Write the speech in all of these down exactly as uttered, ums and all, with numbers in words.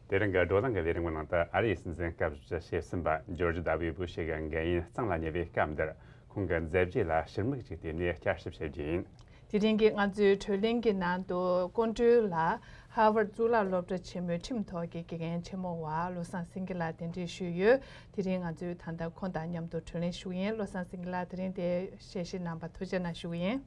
དེ་རིང་གི་བགྲོ་གླེང་གི་ལས་རིམ་ནང་དུ། ཨ་རིའི་སྲིད་འཛིན་སྐབས་བཅུ་ཞེ་གསུམ་པ་ཇོརྗ་ཌབ་ལིའུ་བུ་ཤི་གི་འགན་ཡུན་གཙང་ལ་ཉེ་བའི་སྐབས་འདིར། ཁོང་གི་མཛད་རྗེས་ལ་ཕྱིར་མིག་ཅིག་བལྟས་ནས་བསྐྱར་ཞིབ་བྱེད་རྒྱུ་ཡིན། དེ་རིང་གི་ང་ཚོའི་བགྲོ་གླེང་གི་ནང་དུ་སྐུ་མགྲོན་ལ། ཧར་ཝརཌ་གཙུག་ལག་སློབ་གྲྭ་ཆེན་མོའི་ཁྲིམས་ཐོག་གི་དགེ་རྒན་ཆེན་མོ་བ་བློ་བཟང་སེང་གེ་ལགས་གདན་འདྲེན་ཞུས་ཡོད། དེ་རིང་ང་ཚོས་ད་ལྟ་ཁོང་དང་མཉམ་དུ་བགྲོ་གླེང་ཞུ་གི་ཡིན། བློ་བཟང་སེང་གེ་ལགས། དེ་རིང་འདིར་གཤེགས་གནང་བར་ཐུགས་རྗེ་གནང་ཞུ་གི་ཡིན།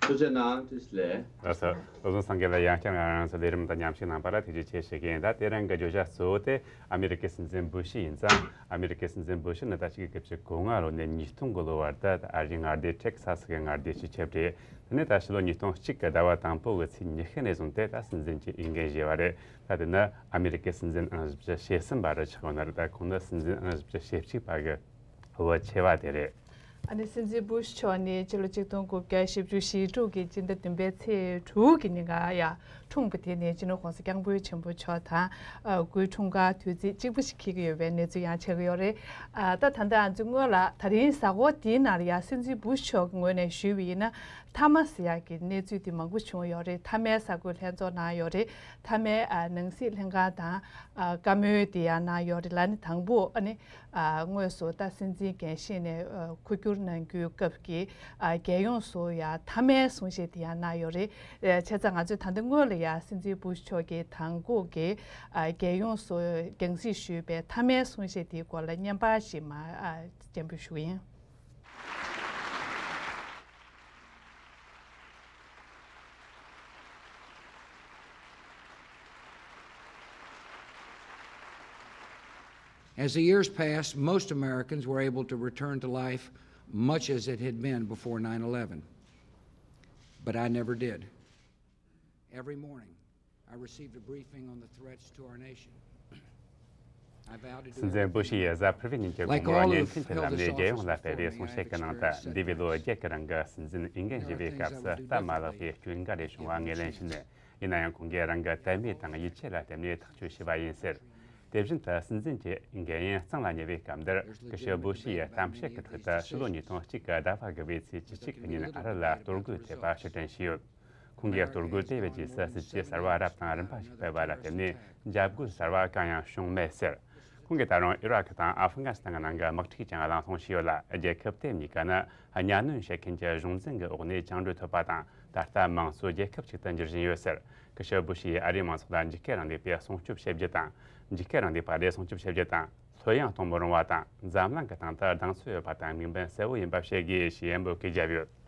ཐུགས་རྗེ་གནང་། བཀྲ་ཤིས་བདེ་ལེགས། ལགས་སོ། བློ་བཟང་སེང་གེ་ལགས། ཡང་བསྐྱར་ང་རང་ཚོའི་ལས་རིམ་དང་མཉམ་ཞུགས་གནང་བ་ལ་ཐུགས་རྗེ་ཆེ་ཞུ་གི་ཡིན། ད་དེ་རིང་གི་བརྗོད་བྱ་གཙོ་བོ་དེ་ཨ་མེ་རི་ཀའི་སྲིད་འཛིན་བུ་ཤི་ཡིན་ཙང་། ཨ་མེ་རི་ཀའི་སྲིད་འཛིན་བུ་ཤི་ནི་ད་གཅིག་དགུ་བརྒྱ་དགུ་བཅུ་གོ་ལྔ་ལོ་ནས་ཉིས་སྟོང་གི་ལོ་བར་དུ་ཨ་རིའི་མངའ་སྡེ་ཊེག་ས་སི་གི་མངའ་སྡེ་སྤྱི་ཁྱབ་བགྲེས། དེ་ནས་ད་ཕྱི་ལོ་ཉིས་སྟོང་གཅིག་གི་ཟླ་བ་དང་པོ་གི་ཚེས་ཉི་ཤུ་ནས་བཟུང་སྟེ་ད་སྲིད་འཛིན་གྱི་འོས་འགན་བཞེས་པ་རེད། ད་དེ་ནི་ཨ་མེ་རི་ཀའི་སྲིད་འཛིན་ཨང་བཞི་བཅུ་ཞེ་གསུམ་པ་རུ་ཆགས་ཡོད་ནི་རེད། ད་ཁོང་ནི་སྲིད་འཛིན་ཨང་བཞི་བཅུ་ཞེ་གཅིག་པ་གི་བུ་ཆེ་བ་དེ་རེད། ཨ་ནི་སྲིད་འཛིན་བུ་ཤི་མཆོག་ནི་ཕྱི་ལོ་ཆིག་སྟོང་དགུ་བརྒྱ་བཞི་བཅུ་ཞེ་དྲུག་གི་སྤྱི་ཟླ་བདུན་པའི་ཚེས་དྲུག་གི་ཉིན་ཀ་ཡ་འཁྲུངས་པ་དེ་ནི་སྤྱི་ནོར་༸གོང་ས་༸སྐྱབས་མགོན་ཆེན་པོ་མཆོག་དང་། ཨ། སྐུའི་འཁྲུངས་སྐར་དུས་ཚིགས་གཅིག་པ་ཞིག་འཁེལ་གྱི་ཡོད་པའི་གནས་ཚུལ་ཡང་ཆགས་ཀྱི་ཡོད་རེད། ཨ། ད་ད་ལྟ་ང་ཚོས་སྔོན་ལ་ད་རིང་གཟའ་འཁོར་འདིའི་ནང་ལ་ཡ་སྲིད་འཛིན་བུ་ཤི་མཆོག་གི་ངོས་ནས་ཞུས་པ་ཡིན་ན། མཐའ་མ་ཟེར་ཡག་གི་གནས་ཚུལ་དེ་མང་པོ་བྱུང་ཡོད་རེད། མཐའ་མའི་གསར་འགོད་ལྷན་ཚོགས་གནང་ཡོད་རེད། མཐའ་མའི། ཨ། ནང་སྲིད་ལྷན་ཁང་དང་། ཨ། བཀའ་མོལ་དེ་ཡང་གནང་ཡོད་རེད་ལ། ནི་དང་པོ་ཨ་ནི། ཨ། དངོས་སུ་ད་སྲིད་འཛིན་འགན་བཞེས་ནས། ཨ། འཕོ་འགྱུར་གནང་རྒྱུའི་སྐབས་ཀྱི། ཨ། རྒྱལ་ཡོངས་སུ་ཡང་མཐའ་མའི་གསུང་བཤད་དེ་ཡང་གནང་ཡོད་རེད། ཨ། བྱས་ཙང་ང་ཚོས་ད་ལྟ་སྔོན་ལ་ཡང་སྲིད་འཛིན་བུ་ཤི་མཆོག་གི་དང་པོ་གི། ཨ། རྒྱལ་ཡོངས་སུ་རྒྱང་སྲིང་ཞུས་པའི་མཐའ་མའི་གསུང་བཤད་དེའི་སྐོར་ལ་བརྙན་པར་ཞིག་མར། ཨ། སྤྱན་འབུལ་ཞུ་གི་ཡིན། As the years passed, most Americans were able to return to life much as it had been before nine eleven. But I never did. Every morning, I received a briefing on the threats to our nation. I vowed to do everything. སྲིད་འཛིན་བུ་ཤི་ཡིས་གཟའ་ཕུར་བུའི་ཉིན་གྱི་དགོང་མོར་བརྙན་འཕྲིན་གྱི་ལམ་ནས་རྒྱལ་ཡོངས་ལ་སྤེལ་བའི་གསུང་བཤད་ཀྱི་ནང་དུ། འདས་པའི་ལོ་བརྒྱད་ཀྱི་རིང་གི་སྲིད་འཛིན་འོས་འགན་བཞེས་པའི་སྐབས་སུ་སྟབས་མ་ལེགས་པའི་སྐྱོན་འགའ་རེ་བྱུང་བ་ངོས་ལེན་བྱས་ནས། ཡིན་ན་ཡང་ཁོང་གིས་རང་གི་དད་མོས་དང་ཡིད་ཆེས་ལ་བརྟེན་ནས་ཐག་གཅོད་བྱས་པ་ཡིན་ཟེར། དེ་བཞིན་དུ་སྲིད་འཛིན་གྱི་འགན་ཡུན་གཙང་ལ་ཉེ་བའི་སྐབས་འདིར་སྐུ་ཞབས་བུ་ཤི་ཡིས་གཏམ་བཤད་ཀྱི་ཁྲོད་དུ་ཕྱི་ལོ་ཉིས་སྟོང་གཅིག་གི་ཟླ་བ་དགུ་པའི་ཚེས་བཅུ་གཅིག་གི་ཉིན་ཨ་རི་ལ་གཏོར་རྒོལ་ཐེབས་པ་ཕྱིར་དྲན་བྱས་ཡོད། ཁོང་གིས་གཏོར་རྒོལ་དེ་བའི་རྗེས་སུ་སྲིད་ཇུས་གསར་བ་རབ་དང་རིམ་པ་ཞིག་སྤེལ་བ་ལ་བརྟེན་ནས། འཇབ་རྒོལ་གསར་བ་གང་ཡང་བྱུང་མེད་ཟེར། ཁོང་གིས་ད་རུང་ཨི་རག་དང་ཨབ་གྷ་ནི་སི་ཐན་གྱི་ནང་གི་དམག་འཁྲུག་ཀྱང་གླེང་སློང་བྱས་ཡོད་ལ། རྒྱལ་ཁབ་དེ་གཉིས་ཀ་ནི་གཉའ་གནོན་བྱེད་མཁན་གྱི་གཞུང་འཛིན་གྱི་འོག་ནས་བཅིངས་འགྲོལ་ཐོབ་པ་དང་། ད་ལྟ་དམངས་གཙོའི་རྒྱལ་ཁབ་ཅིག་ཏུ་འགྱུར་བཞིན་ཡོད་ཟེར། སྐུ་ཞབས་བུ་ཤི་ཡིས་ཨ་རིའི་མང་ཚོགས་ལ་འཇིགས་སྐུལ་རིང་ལུགས་པས་སྲུང་སྐྱོབ་བྱེད་རྒྱུ་དང་། འཇིགས་སྐུལ་རིང་ལུགས་པ་དེ་སྲུང་སྐྱོབ་བྱེད་རྒྱུ་དང་། ལྷོད་ཡངས་གཏོང་མི་རུང་བ་དང་། འཛམ་གླིང་གི་སྟེང་དུ་གདེང་ཚོད་ཡོད་པ་དང་། དམིགས་འབེན་གསལ་བོ་ཡིན་པ་བཤད་དགོས་ཞེས་འབོད་སྐུལ་བརྒྱབ་ཡོད།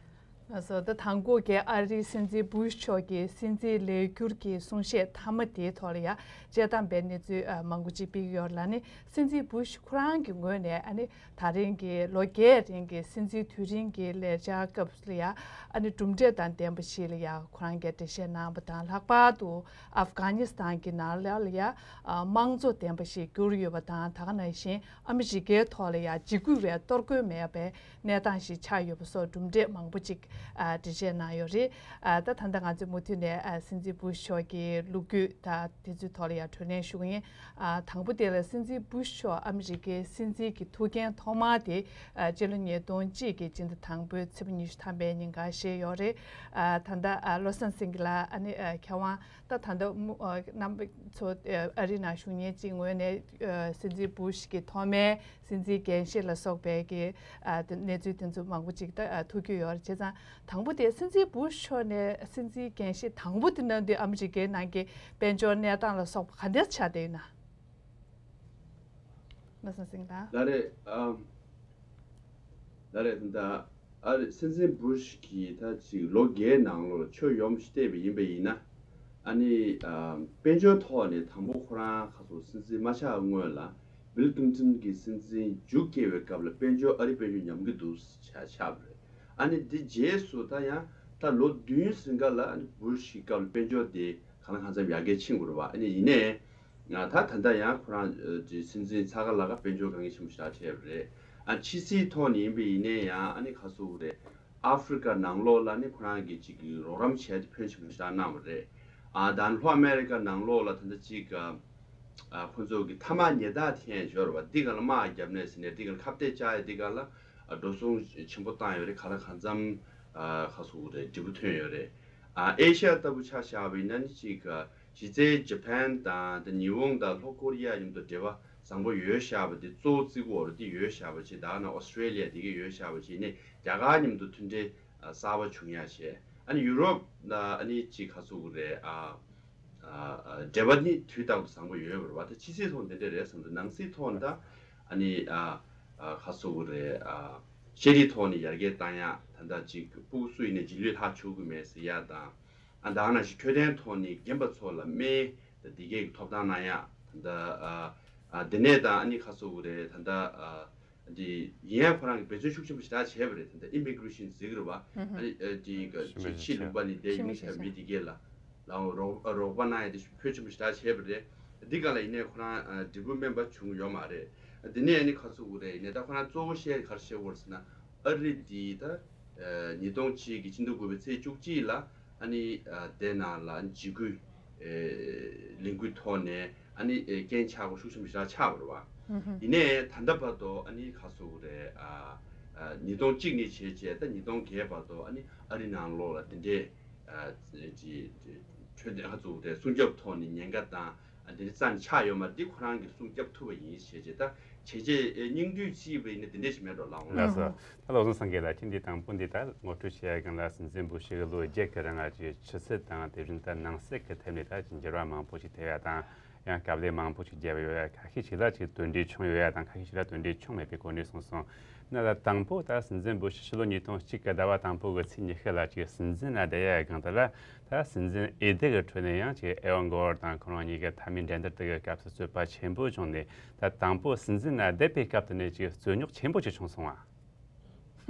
ལགས་སོ། ད་དང་པོ་གི་ཨ་རིའི་སྲིད་འཛིན་བུ་ཤི་མཆོག་གི་སྲིད་འཛིན་ལས་འཁྱུར་གྱི་གསུང་བཤད་མཐའ་མ་དེའི་ཐོག་ལ་ཡང་དཔྱད་གཏམ་པའི་གནས་ཚུལ་ཨ་མང་པོ་ཅིག་སྤེལ་གྱི་ཡོད་ལ། ནི་སྲིད་འཛིན་བུ་ཤི་ཁོ་རང་གི་ངོས་ནས་ཨ་ནི་ད་རིང་གི་ལོ་བརྒྱད་རིང་གི་སྲིད་འཛིན་དུས་རིང་གི་ལས་འཆར་སྐབས་ལ་ཡང་ཨ་ནི་གྲུབ་འབྲས་དང་ལྡན་པ་ཞིག་ལ་ཡང་ཁོ་རང་གིས་འགྲེལ་བཤད་གནང་བ་དང་། ལྷག་པར་དུ་ཨབ་གྷ་ནི་སི་ཐན་གྱི་ནང་ལ་ཡང་ཨ་དམངས་གཙོ་ལྡན་པ་ཞིག་གྱུར་ཡོད་པ་དང་། ད་ག་ནང་བཞིན་ཨ་མི་རི་ཀའི་ཐོག་ལ་ཡང་འཇིགས་སྐུལ་བའི་གཏོར་རྒོལ་མེད་པའི་གནས་སྟངས་ཤིག་ཆགས་ཡོད་པ་སོགས་གྲུབ་འབྲས་མང་པོ་ཅིག་ཨ་འགྲེལ་བཤད་གནང་ཡོད་རེད། ཨ་ད་ད་ལྟ་ང་ཚོས་མུ་མཐུད་ནས་ཨ་སྲིད་འཛིན་བུ་ཤི་མཆོག་གི་ལོ་རྒྱུས་དང་དེ་ཚོའི་ཐོག་ལ་ཡང་བགྲོ་གླེང་ཞུ་གི་ཡིན། ཨ་དང་པོ་དེ་ལ་སྲིད་འཛིན་བུ་ཤི་མཆོག་ཨ་མི་རི་ཀའི་སྲིད་འཛིན་གྱི་ཐུགས་འགན་ཐོག་མ་དེ་ཨ་སྤྱི་ལོ་ཉིས་སྟོང་གཅིག་གི་སྤྱི་ཟླ་དང་པོའི་ཚེས་པ་ཉི་ཤུ་ཐམ་པའི་ཉིན་ཀ་བཞེས་ཡོད་རེད། ཨ་ད་ལྟ་ཨ་བློ་བཟང་སེང་གེ་ལགས། ཨ་ནི་ཨ་མཁས་དབང་ད་ད་ལྟ་མུ་ཨ་རྣམ་པ་ཚོ་ཨ་རིའི་ནང་བཞུགས་མཁན་གཅིག་ངོས་ནས་ཨ་སྲིད་འཛིན་བུ་ཤི་གི་ཐོག་མའི་སྲིད་འཛིན་འགན་བཞེས་ལ་སོགས་པའི་གི་ཨ་དེ་གནས་ཚུལ་དེ་ཚོ་མང་པོ་ཅིག་ད་ཨ་ཐུག་རྒྱུ་ཡོད་རེད། བྱས་ཙང་དང་པོ་དེ་སྲིད་འཛིན་བུ་ཤི་མཆོག་ནས་སྲིད་འཛིན་འགན་བཞེས་དང་པོ་དེ་གནང་དུས་ཨ་མི་རི་ཀའི་ནང་གི་དཔལ་འབྱོར་གནས་སྟངས་ལ་སོགས་པ་ག་འདྲ་ཆགས་བསྡད་ཡོད་ན། བློ་བཟང་སེང་གེ་ལགས། ལགས་རེད། ཨམ། ལགས་རེད། ད་ལྟ་ཨ་རི་སྲིད་འཛིན་བུ་ཤི་གིས་ད་ཅིག་ལོ་བརྒྱད་ནང་ལོགས་ཆོས་ཡོམ་ཞིག་བལྟས་པ་ཡིན་པ་ཡིན་ན། ཨ་ནི་ཨམ་དཔལ་འབྱོར་ཐོག་ནས་དང་པོ་ཁོ་རང་ཁ་སོ་སྲིད་འཛིན་མ་ཆགས་སྔོན་ལ་བིལ་ཀིན་ཏོན་གྱི་སྲིད་འཛིན་མཇུག་སྐྱེལ་བའི་སྐབས་ལ་དཔལ་འབྱོར་ཨ་རི་དཔལ་འབྱོར་ཉམས་ཀྱི་འདུག་ཆ་ཆགས་པ་རེད། ཨ་ནི་འདི་རྗེས་སུ་ད་ཡང་ད་ལོ་བདུན་ཟིན་ག་ལ་ཨ་ནི་བུ་ཤི་སྐབས་ལ་དཔལ་འབྱོར་དེ་གང་ལ་གང་འཚམ་ཡར་རྒྱས་ཕྱིན་དགོས་རེད་བ། ཨ་ནི་ཡིན་ནའི། ང་ད་ད་ལྟ་ཡང་ཁོ་རང་ཨ་ཅིག་སྲིད་འཛིན་ཚ་ག་ལ་ག་དཔལ་འབྱོར་དཀའ་ངལ་ཆེན་པོ་ཞིག་འཕྲད་ཡོད་རེད། ཨ་ཕྱི་སྲིད་ཐོག་ནས་ཡིན་པ་ཡིན་ནའི་ཡང་ཨ་ནི་ག་ཟེར་དགོས་རེད། ཨ་ཧྥི་རི་ཀ་ནང་ལོགས་ལ་ནི་ཁོ་རང་གིས་ཅིག་རོགས་རམ་བྱས་ཏེ་ཕོན་ཆེན་པོ་ཞིག་གནང་བ་རེད། ཨ་ད་ལྷོ་ཨ་མེ་རི་ཀ་ནང་ལོགས་ལ་ད་ལྟ་ཅིག་ཨ་ཁོ་ཚོ་གི་ཐ་མག་ཉལ་ཐ་འཐེན་ཡས་ཡོད་རེད་བ། འདི་ག་ལ་དམག་བརྒྱབ་ནས་ཟེར་ནས་འདི་ག་ལ་ཁ་གཏད་བཅག་ཡས་འདི་ག་ལ་ཨ་འགྲོ་སོང་ཆེན་པོ་བཏང་ཡོད་རེད། གང་ལ་གང་འཚམ་ཨ་ག་ཟེར་དགོས་རེད། འབྲས་བུ་ཐོན་ཡོད་རེད། ཨ་ཨེ་ཤ་ཡ་ལྟ་བུ་ཆ་བཞག་པ་ཡིན་ན་ནི་ཅིག་ཨ་ གཞི་རྩའི་ཇ་པན་དང་དེ་ཉི་ཧོང་དང་ལྷོ་ཀོ་རི་ཡ་མཉམ་དུ་འབྲེལ་བ་བཟང་པོ་ཡོད་ཤག་པ་དེ་གཙོ་བོ་བརྩི་དགོས་རེད། དེ་ཡོད་ཤག་པ་ཅིག་ད་ནི་ཨོ་སི་ཀྲེ་ལི་ཡ་དེ་ག་ཡོད་ཤག་པ་ཅིག་ནས་རྒྱ་གར་མཉམ་དུ་མཐུན་འབྲེལ་གསར་པ་བྱུང་ཡག་བྱས། ཨ་ནི་ཡུ་རོབ་ལ་ཨ་ནི་ཅིག་ག་ཚོད་རེད། ཨ་ཨ་འབྲེལ་བ་ནི་དུས་རྟག་ཏུ་བཟང་པོ་ཡོད་པ་རེད་བ། ད་ཕྱི་སྲིད་ཐོག་འདི་འདྲ་རེད་བསམ་འདུག། ནང་སྲིད་ཐོག་ནི་ད་ཨ་ནི་ཨ་ཨ་ག་ཚོད་རེད། ཨ་ཤེས་རིག་ཐོག་ནས་ཡར་རྒྱས་བཏང་ཡག། ད་ལྟ་ཅིག་སྤུ་གུ་སུ་ཡིན་ནའི་རྗེས་ལུས་ལྷག་ཆོག་གི་མེད་ཟེར་ཡག་དང་། ཨ་ད་ནང་བཞིན་འཕྲོད་བསྟེན་ཐོག་ནས་རྒན་པ་ཚོ་ལ་སྨན་དང་འདི་གའི་ཐོབ་ཐང་གནང་ཡག། ད་ལྟ་ཨ་ཨ་དེ་ནས་ད་ཨ་ནི་ག་ཚོད་རེད། ད་ལྟ་ཨ་འདི་ཡིན་ཡང་ཁོ་རང་གིས་འབད་བརྩོན་ཤུགས་ཆེན་པོ་ཞེ་དྲག་བྱས་པ་རེད། ད་ལྟ་ཨི་མི་གྷི་རེ་ཤན་ཟེར་གི་རེད་བ། ཨ་ནི་ཨ་འདི་ག་ཕྱི་མི་ཕྱི་ཕྱི་ཕྱི་ལུང་པ་ནས་འདིར་ཕྱི་མི་ཡོང་ཤག་མི་འདི་གས་ལ་ལའང་རོགས་རོགས་པ་གནང་ཡག་དེ་ཕུལ་ཆེན་པོ་ཞེ་དྲག་བྱས་པ་རེད། འདི་ག་ལ་ཡིན་ནའི་ཁོ་རང་ཨ་འབྲས་བུ་སྨིན་པ་བྱུང་ཡོད་མ་རེད། འདི་ནས་ཨ་ནི་ག་ཚོད་རེད། ཡིན་ནའི་ད་ཁོ་རང་གཙོ་བོ་བཤད་ག་རེ་བཤད་དགོས་རེད་ཟེར་ན། ཨ་རི་འདི་ད་ཨ་ཉིས་སྟོང་གཅིག་གི་ཕྱི་ཟླ་དགུ་པའི་ཚེས་བཅུ་གཅིག་ལ་ཨ་ནི་ཨ་དེ་ནང་ལ་འཇིགས་སྐུལ་ཨེ་ལས་འགུལ་ཐོག་ནས་ཨ་ནི་ཨེ་རྐྱེན་ཆག་སྒོ་ཤུགས་ཆེན་པོ་ཞེ་དྲག་ཆགས་པ་རེད་བ། ཡིན་ནའི་ད་ལྟ་བར་དུ་ཨ་ནི་ག་ཚོད་རེད། ཨ་ཨ་ཉིས་སྟོང་གཅིག་ནས་བྱས་བྱས་ད་ཉིས་སྟོང་བརྒྱད་བར་དུ་ཨ་ནི་ཨ་རི་ནང་ལོགས་ལ་དེ་འདྲའི་ཨ་ཅི་ཅི་འཕྲོད་བསྟེན་ག་ཚོད་རེད། སྲུང་སྐྱོབ་ཐོག་ནས་ཉེན་ཁ་དང་ཨ་དེ་རྩ་ནས་ཆགས་ཡོད་མ་རེད། འདི་ཁོ་རང་གིས་སྲུང་སྐྱོབ་ཐུབ་པ་ཡིན་བྱས་བྱས། ད་བྱས་རྗེས་ཨེ་སྙིང་བསྡུས་བྱས་པ་ཡིན་ན་དེ་འདྲ་ཞིག་མེད་འགྲོ་ལགས་འོང་། ལགས་སོ། ད་བློ་བཟང་སངས་རྒྱས་ལགས་ཀྱིས་འདི་དང་པོ་འདི་ད་ངོ་སྤྲོད་བྱེད་ཡ་གང་ལ་སྲིད་འཛིན་བུ་ཤི་གི་ལོ་བརྒྱད་ཀྱི་རིང་ལ་ཅིག་ཆུ་ཚད་དང་དེ་བཞིན་དུ་ནང་གསེས་ཀྱི་ཐད་ནས་ད་ཅིག་འགྱུར་བ་མང་པོ་ཞིག་ཐེབས་ཡ་དང་། ཡང་དཀའ་ལས་མང་པོ་ཞིག་བརྒྱབ་ཡོད་ཡ། ཁ་ཤས་ཤིག་ལ་ཅིག་དོན་འབྲས་བྱུང་ཡོད་ཡ་དང་། ཁ་ཤས་ཤིག་ལ་དོན་འབྲས་བྱུང་མེད་པའི་སྐོར་ནས་གསུངས་སོང་། ན་ད་དང་པོ་ད་སྲིད་འཛིན་བུ་ཤི་ཕྱི་ལོ་ཉིས་སྟོང་གཅིག་གི་ཟླ་བ་དང་པོ་གི་ཚེས་ཉི་ཤུ་ལ་ཅིག་སྲིད་འཛིན་ལ་བསྡད་ཡ་སྒང་དེ་ལ་ད་སྲིད་འཛིན་འོས་བསྡུ་གི་ཁྲོད་ནས་ཡང་ཅིག་ཨལ་གོར་དང་ཁོ་རང་གཉིས་ཀྱི་མཐའ་མའི་འགྲན་བསྡུར་དེ་གི་སྐབས་སུ་རྩོད་པ་ཆེན་པོ་བྱུང་ནས། ད་དང་པོ་སྲིད་འཛིན་ལ་བསྡད་པའི་སྐབས་དེ་ནས་ཅིག་རྩོད་རྙོག་ཆེན་པོ་ཅིག་བྱུང་སོང་ང་།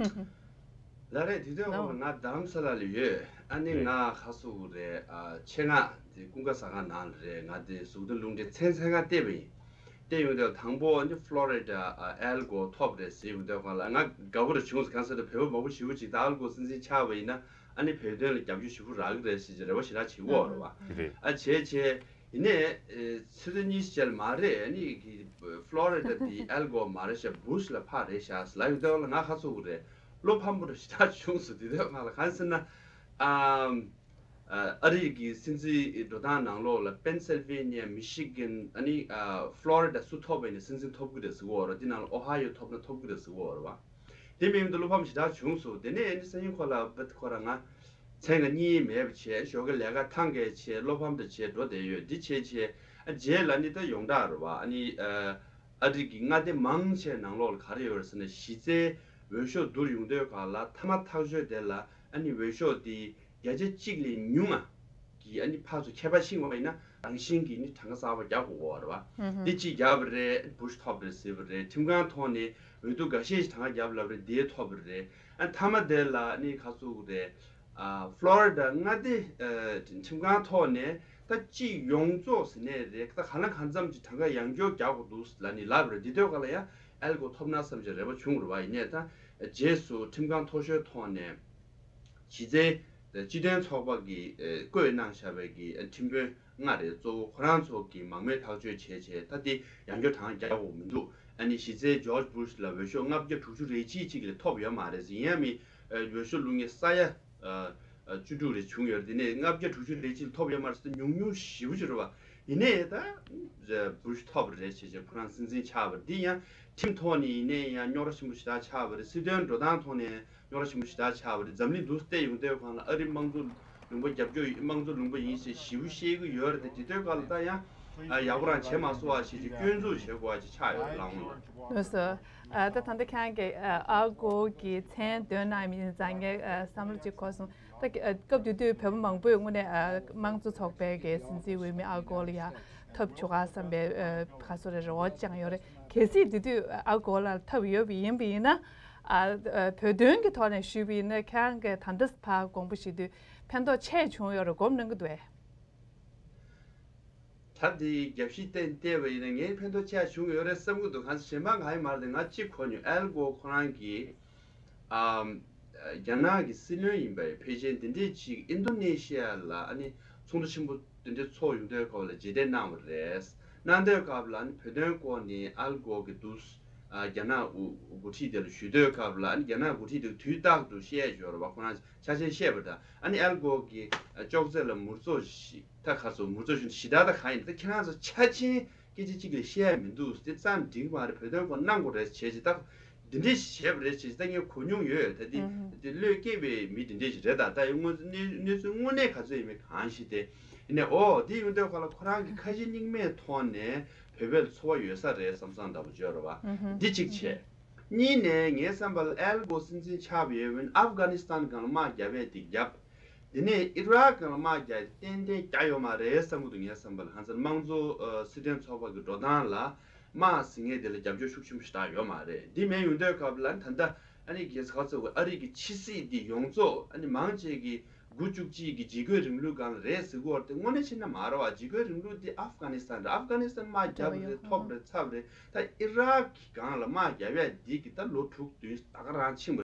ལགས་རེད། དེ་དུས་ལའོ་ང་རྡ་རམ་ས་ལ་ལ་ཡོད། ཨ་ནི་རེད། ང་ག་ཚོད་རེད། ཨ་ཆེད་མངགས་དེ་ཀུན་དགའ་ཟ་ཁང་ནང་ལ་རེད། ང་དེ་གཟུགས་མཐོང་རླུང་འཕྲིན་ཚན་ཚན་ཁང་བལྟས་པ་ཡིན། བལྟས་ཡོང་དུས་དང་པོ་ཨ་ནི་ཕློ་རི་ཌ་ཨ་ཨལ་གོར་ཐོབ་རེད་ཟེར་ཡོང་དུས་སྒང་ལ་ང་དགའ་པོ་རེ་བྱུང་སོང་། གང་ཟེར་ན་བོད་པ་མང་པོ་ཞེ་པོ་ཅིག་ད་ཨལ་གོར་སྲིད་འཛིན་ཆགས་པ་ཡིན་ན་ཨ་ནི་བོད་དོན་ལ་རྒྱབ་སྐྱོར་ཞེ་པོ་རག་གི་རེད་ཟེར་གྱི་རེ་བ་ཞེ་དྲག་བྱེད་ཀྱི་ཡོད་རེད་བ། རེད། ཨ་བྱས་བྱས། ཡིན་ནའི་ཨེ་ཚེས་གཉིས་རྗེས་མ་རེད། ཨ་ནི་གི་ཕློ་རི་ཌ་དེ་ཨལ་གོར་མ་རེད་ཤག་བུ་ཤི་ལ་ཕར་རེད་ཤག་ལབ་ཡོང་དུས་ལ་ང་ཁ་ཚུགས་རེད། བློ་ཕམ་པོ་རེ་ཞེ་དྲག་བྱུང་སོང་། དེ་དུས་ང་ལ་གང་ཟེར་ན། ཨམ། ཨ་ཨ་རི་གི་སྲིད་འཛིན་འགྲོ་སྟངས་ནང་ལོགས་ལ་པེན་སིལ་ཝེ་ནི་ཡ། མི་ཤི་གན། ཨ་ནི་ཨ་ཕློ་རི་ཌ་སུ་ཐོབ་པ་ཡིན་ན་སྲིད་འཛིན་ཐོབ་གི་རེད་ཟེར་གི་ཡོད་རེད། དེ་ནང་ལ་ཨོ་ཧ་ཡོ་ཐོབ་ན་ཐོབ་གི་རེད་ཟེར་གི་ཡོད་རེད་བ། དེ་མིན་དུ་བློ་ཕམ་ཞེ་དྲག་བྱུང་སོང་། དེ་ནས་ཨ་ནི་སང་ཉིན་ཁོ་ལ་བུད་ཁོ་ར་ང་མཚན་ག་གཉིས་མེད་པ་བྱས། ཞོགས་ཀས་ལས་ཀ་ཐང་གས་བྱས། བློ་ཕམ་དུ་བྱས་འགྲོ་བསྡད་ཡོད། འདི་བྱས་བྱས་ཨ་རྗེས་ལ་ནི་ད་ཡོངས་གྲགས་རེད་བ། ཨ་ནི་ཨ་ཨ་རི་གི་མངའ་སྡེ་མང་ཆེ་ནང་ལོགས་ལ་ག་རེ་ཡོད་རེད་ཟེར་ན། གཞི་རྩའི་འོས་ཤོག་བསྡུར་ཡོང་དུས་སྒང་ལ་མཐའ་མ་ཐག་གཅོད་དེ་ལ་ཨ་ནི་འོས་ཤོག་དེ་བརྒྱ་ཆ་གཅིག་ལས་ཉུང་ང་གི་ཨ་ནི་ཕར་ཚུར་ཁྱད་པར་ཕྱིན་པ་ཡིན་ན་རང་བཞིན་གྱིས་ནི་གྲངས་ཀ་གསར་པ་རྒྱག་དགོས་ཀྱི་ཡོད་རེད་བ། ཧུམ་ཧུམ། དེ་གཅིག་རྒྱབ་པ་རེད། བུ་ཤི་ཐོབ་རེད་ཟེར་བ་རེད། ཁྲིམས་ཁང་ཐོག་ནས་འོས་བསྡུ་འགའ་ཤས་ཤིག་གྲངས་ཀ་བརྒྱབ་ལབ་རེད། དེ་ཐོབ་པ་རེད། ཨ་མཐའ་མ་དེ་ལ་ནི་ག་ཚོད་རེད། ཨ་ཕློ་རི་ཌ་མངའ་སྡེ་ཨ་ཁྲིམས་ཁང་ཐོག་ནས་ད་སྤྱི་ཡོངས་རྫོགས་ཟེར་ནའི་རེད། ད་གང་ལ་གང་འཚམ་གྱི་གྲངས་ཀ་ཡང་སྐྱོར་རྒྱག་དགོས་འདུག་ལབ་ནི་ལབ་པ་རེད། དེ་དུས་སྒང་ལ་ཡང་ཨལ་གོར་ཐོབ་ན་བསམ་གྱི་རེ་བ་བྱུང་རེད་བ། ཡིན་ནའི་ད་རྗེས་སུ་ཁྲིམས་ཁང་མཐོ་ཤོས་ཐོག་ནས་གཞི་རྩའི་སྤྱི་མཐུན་ཚོགས་པ་གིས་ཨ་བསྐོས་གནང་བཞག་པའི་གི་ཨ་ཁྲིམས་དཔོན་ལྔ་རེད། གཙོ་བོ་ཁོ་རང་ཚོ་གིས་མང་མོས་ཐག་གཅོད་བྱས་བྱས་ད་དེ་ཡང་སྐྱོར་གྲངས་རྒྱག་དགོས་མི་འདུག། ཨ་ནི་གཞི་རྩའི་ཇོརྗ་བུ་ཤི་ལ་འོས་ཤོག་ལྔ་བརྒྱ་དྲུག་ཅུ་རེ་གཅིག་ཅིག་ལས་ཐོབ་ཡོད་མ་རེད་ཟེར། ཡིན་ཡང་མི་ཨ་འོས་ཤོག་བླུག་མཁན་ས་ཡ་ཨ་ཨ་བཅུ་དྲུག་རེ་བྱུང་ཡོད་རེད། དེ་ནས་ལྔ་བརྒྱ་དྲུག་ཅུ་རེ་གཅིག་ལ་ཐོབ་ཡོད་མ་རེད་ཟེར། ཉུང་ཉུང་ཞེ་པོ་ཅིག་རེད་བ། ཡིན་ནའི་ད་བུ་ཤི་ཐོབ་རེད་བྱས་བྱས་ཁོ་རང་སྲིད་འཛིན་ཆགས་པ་རེད། དེ་ཡང་ཁྲིམས་ཐོག་ནས་ཡིན་ནའི་ཡང་རྙོག་དྲ་ཆེན་པོ་ཞེ་དྲག་ཆགས་པ་རེད། སྲིད་དོན་འགྲོ་སྟངས་ཐོག་ནས་རྙོག་དྲ་ཆེན་པོ་ཞེ་དྲག་ཆགས་པ་རེད། འཛམ་གླིང་འདུག་བལྟས་ཡོང་དུས་སྒང་ལ་ཨ་རི་དམངས་གཙོ་ལུང་པ་རྒྱབ་སྐྱོར་དམངས་གཙོ་ལུང་པ་ཡིན་ཞེས་ཞེ་པོ་བཤད་ཀྱི་ཡོད་རེད་དེ། དེ་དུས་སྒང་ལ་ད་ཡང་ཨ་ཡག་པོ་རང་བྱས་མ་སོང་བ་ཞེས་ཀྱི་སྐྱོན་འཛུགས་བྱེད་དགོས་པ་ཅིག་ཆགས་ཡོད་ལགས་འོང་། ལགས་སོ། ཨ་ད་ད་ལྟ་ཁྱེད་རང་གིས་ཨ་ཨལ་གོར་གྱི་མཚན་འདོན་གནང་མིན་ཙང་ངས་ཨ་བསམ་བློ་ཅིག་འཁོར་སོང་། ད་ཨ་སྐབས་དེ་དུས་བོད་པ་མང་པོས་དངོས་གནས་ཨ་དམངས་གཙོ་ཚོགས་པའི་གི་སྲིད་འཛིན་འོས་མི་ཨལ་གོར་ལ་ཡ་ཐོབ་བཅུག་ག་བསམ་པའི་ཨ་ག་ཚོད་རེ་རེ་བ་བཅངས་ཡོད་རེད། གལ་སྲིད་དེ་དུས་ཨལ་གོར་ལ་ཐོབ་ཡོད་པ་ཡིན་པ་ཡིན་ན། ཨ་ཨ་བོད་དོན་གྱི་ཐོག་ནས་ཞུས་པ་ཡིན་ན་ཁྱེད་རང་གིས་ད་ལྟ་ཕར་དགོངས་པ་བཞེས་དུས་ཕན་ཐོགས་ཆེ་བྱུང་ཡོད་རེད་སྒོམ་གནང་གི་འདུག་ཨེ། ད་འདི་རྒྱབ་བཤིག་བསྟན་བལྟས་པ་ཡིན་ན་ངས་ཕན་ཐོགས་ཆེ་བྱུང་ཡོད་རེད་བསམ་གྱི་འདུག། གང་ཟེར་གཞན་པ་གང་ཡིན་མ་རེད་དེ། ང་གཅིག་གོ་མྱོང་། ཨལ་གོར་ཁོ་རང་གིས་ཨམ་རྒྱ་ནག་གི་སྲིད་བློན་ཡིན་པའི་ཕལ་ཆེར་འདི་འདྲས་ཅིག་ཨིན་དོ་ནེ་ཤི་ཡ་ལ་ཨ་ནི་ཚོགས་འདུ་ཆེན་པོ་འདི་འདྲས་ཚོགས་ཡོང་དུས་སྐབས་ལ་རྗེས་དྲན་གནང་བ་རེད། གནང་དུས་སྐབས་ལ་ཨ་ནི་བོད་དོན་སྐོར་ནས་ཨལ་གོར་གྱི་འདུག། ཨ་རྒྱ་ནག་འགོ་ཁྲིད་དེ་ལ་ཞུ་དུས་སྐབས་ལ། ཨ་ནི་རྒྱ་ནག་འགོ་ཁྲིད་དེ་དུས་རྟག་ཏུ་བཤད་ཡོད་རེད་བ། ཁོ་རང་ཆ་ཤས་བཤད་པ་དང་། ཨ་ནི་ཨལ་གོར་གྱི་ཨ་ཅོག་ཙེ་ལ་མུར་ཙོ་ཞིག་ད་ཁ་སོ་མུར་ཙོ་ཞིག་ཞེ་དྲག་ད་གང་ཡིན། ད་ཁྱེད་རང་ཚོ་ཆ་ཆེན་སྐད་ཆ་གཅིག་ལས་བཤད་ཡ་མི་འདུག་དེ་ཙམ་འགྲིག་མ་རེད། བོད་དོན་སྐོར་གནང་དགོས་རེད་བྱས་ཅི། ད་འདི་འདྲས་ཞིག་བྱས་པ་རེད་བྱས་ཅི། ད་ངས་གོ་མྱོང་ཡོད། ད་འདི་ཨུ་ཧུ། དེ་བློས་སྐྱེས་པའི་མི་འདི་འདྲས་ཞིག་རེད། ད་ད་ཡང་དངོས་གནས་གནས་ཚུལ་དངོས་གནས་ག་ཚོད་ཡིན་མིན་གང་ཤེས་ཏེ། ཡིན་ནའི་ཨོ་དེ་ཡོང་དུས་ཁ་ལ་ཁོ་རང་གི་ཁ་ཞེ་གཉིས་མེད་ཐོག་ནས་བོད་པའི་འཚོ་བ་ཡོད་ས་རེད་བསམ་བསམ་འདྲ་པོ་བརྗོད་རེད་བ། ཨུ་ཧུ། འདི་གཅིག་བྱས། གཉིས་ནས་ངའི་བསམ་པ་ལ་ཨལ་གོར་སྲིད་འཛིན་ཆགས་པ་ཡོད་པ་ཡིན་ན་ཨབ་གྷ་ནི་སི་ཐན་སྒང་ལ་དམག་བརྒྱབ་པས་དེ་བརྒྱབ། དེ་ནས་ཨི་རག་སྒང་ལ་དམག་རྒྱག་ཏན་ཏན་རྒྱག་ཡོད་མ་རེད་བསམ་གྱི་འདུག་ངའི་བསམ་པ་ལ། ཧང་སང་དམངས་གཙོ་ཨ་སྲིད་དོན་ཚོགས་པ་གི་འགྲོ་སྟངས་ལ་དམག་ཟེར་མཁན་དེ་ལ་རྒྱབ་སྐྱོར་ཤུགས་ཆེན་པོ་ཞིག་བཏང་ཡོད་མ་རེད། འདི་མེད་ཡོང་དུས་སྐབས་ལ་ད་ལྟ་ཨ་རི་གི་ག་ཚོད་ཨ་རི་གི་ཕྱི་སྲིད་འདི་ཡོངས་རྫོགས་ཨ་ནི་མང་ཆེ་གི་དགུ་བཅུ་གཅིག་གི་འཇིགས་སྐུལ་རིང་ལུགས་སྒང་ལ་རེད་ཟེར་གྱི་ཡོད་རེད་དེ། དངོས་གནས་བྱས་ན་མ་རེད་བ། འཇིགས་སྐུལ་རིང་ལུགས་འདི་ཨབ་གྷ་ནི་སི་ཐན་རེད། ཨབ་གྷ་ནི་སི་ཐན་དམག་རྒྱབ་རེད། ཐོབ་རེད། ཚབ་རེད། ད་ཨི་རག་གི་སྒང་ལ་དམག་རྒྱབ་ཡ་འདི་གི་ད་ལོ་དྲུག་བདུན་ད་ག་རང་ཕྱིན་པ།